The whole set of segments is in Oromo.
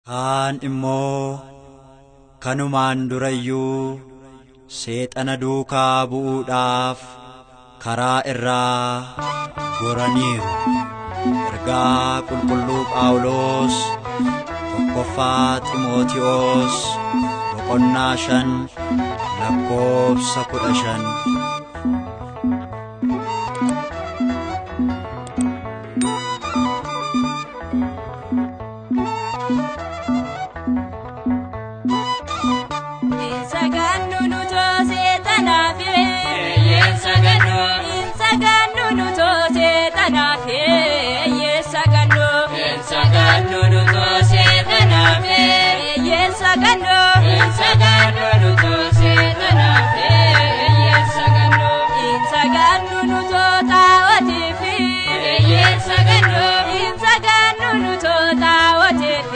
Kaan immoo kanumaan dura iyyuu seexana duukaa bu'uudhaaf karaa irraa goraniiru. Ergaa Qulqulluu Phaawulos 1ffaa Xiimotewos boqonnaa 5 lakkoofsa 15. Sagannu nutoo seexanaaf sagannu nutoo seexanaaf sagannu Sagannu nutoo seexanaaf sagannu Sagannu nutoo seexanaaf sagannu sagannu nutoo xaawatiif Sagannu sagannu nutoo xaawatiif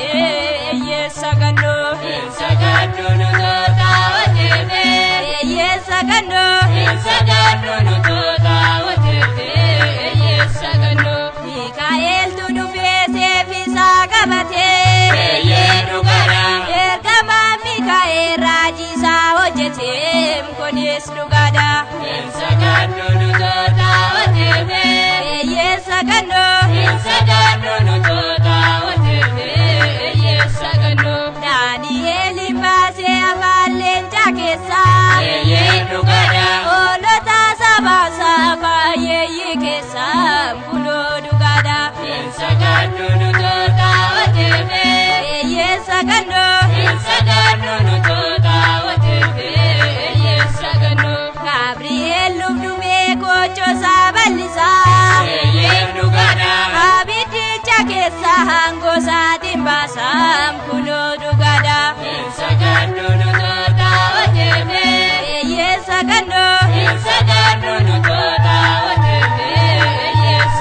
sagannu Sagannu nutoo xaawatiif sagannu Sagannu nutoo xaawatiif sagannu Mikaa'eltu dhufee seefisaa qabatee Dhugaadha ergamaa Mikaa'el raajiisaa hojjetee kunis dhugaadha. Sagannu nutoo xaawatiif Sagannu Sagannu nutoo xaawatiif sagannu Daani'eel baasee afaan leencaa keessaa Dhugaadha hoolota sabaasaa baay'ee keessaa kunoo dhugaadha. Sagannu nutoo xaawatiif Sagannu Sagannu nutoo xaawatiif sagannu Gabri'eel dhufee kochoosaa bal'isaa. Dhugaadha Abiddicha keessa hangosaatiin baasaa kunoo dhugaadha. Sagannu nutoo xaawatiif Sagannu Sagannu nutoo xaawatiif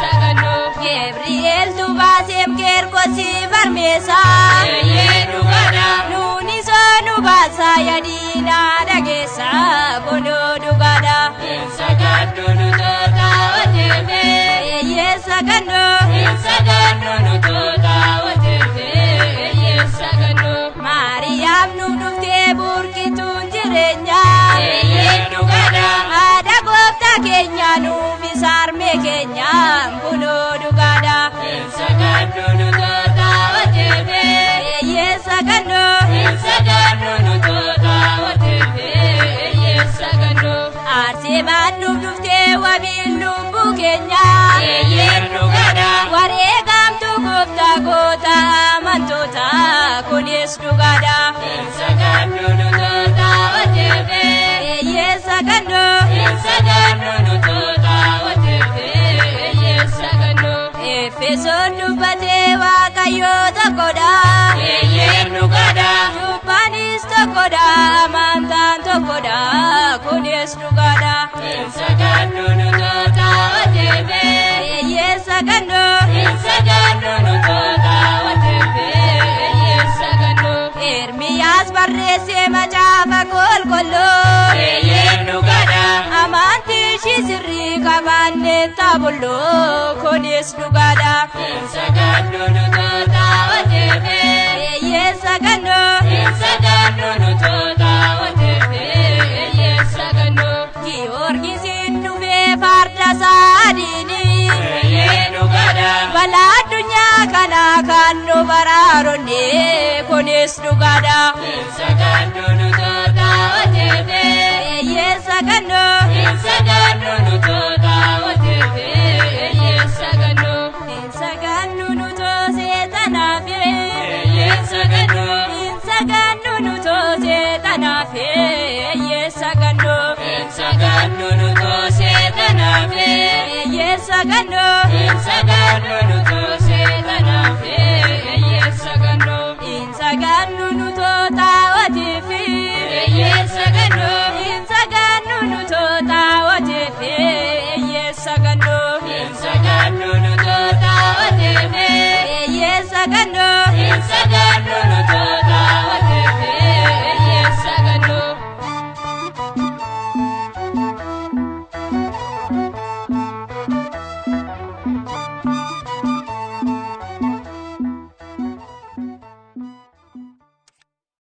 sagannu Gabri'eeltu baaseem keerkosii barmeessaa. Dhugaadha Nuuni soonu baasaa yadiinaa dhageessaa kunoo dhugaadha. Sagannu nutoo xaawatiif Sagannu Sagannu nutoo xaawatiif sagannu Maariyaam nu dhuftee burqituun jireenyaa. Dhugaadha Haadha gooftaa keenya nuuf isaarmee keenya kunoo dhugaadha. Sagannu nutoo xaawatiif Sagannu Sagannu nutoo xaawatiif sagannu Arseemaan nuuf dhuftee wabiin lubbuu keenyaa. Dhugaadha Wareegamtu gooftaa goota amantoota kunis dhugaadha. Sagannu nutoo xaawatiif Sagannu Sagannu nutoo xaawatiif sagannu Efesoon dubbatee Waaqayyoo tokkodha. Dhugaadha Cuuphaanis tokkodha amantaan tokkodha kunis dhugaadha. Sagannu nutoo xaawatiif Sagannu Sagannu nutoo xaawatiif sagannu Ermiyaas barreessee macaafa qulqulluu. Dhugaadha Amantii ishii sirrii qabaannee taabulloo kunis dhugaadha. Sagannu nutoo xaawatiif Sagannu Sagannu nutoo xaawatiif sagannu Giyoorgisiin dhufee farda saadiini. Dhugaadha Balaa addunyaa kanaa kan nu baraaronne kunis dhugaadha. Sagannu nutoo xaawatiif Sagannu Sagannu nutoo xaawatiif sagannu Sagannu nutoo seexanaaf Sagannu Sagannu nutoo seexanaaf sagannu Sagannu nutoo seexanaaf Sagannu Sagannu nutoo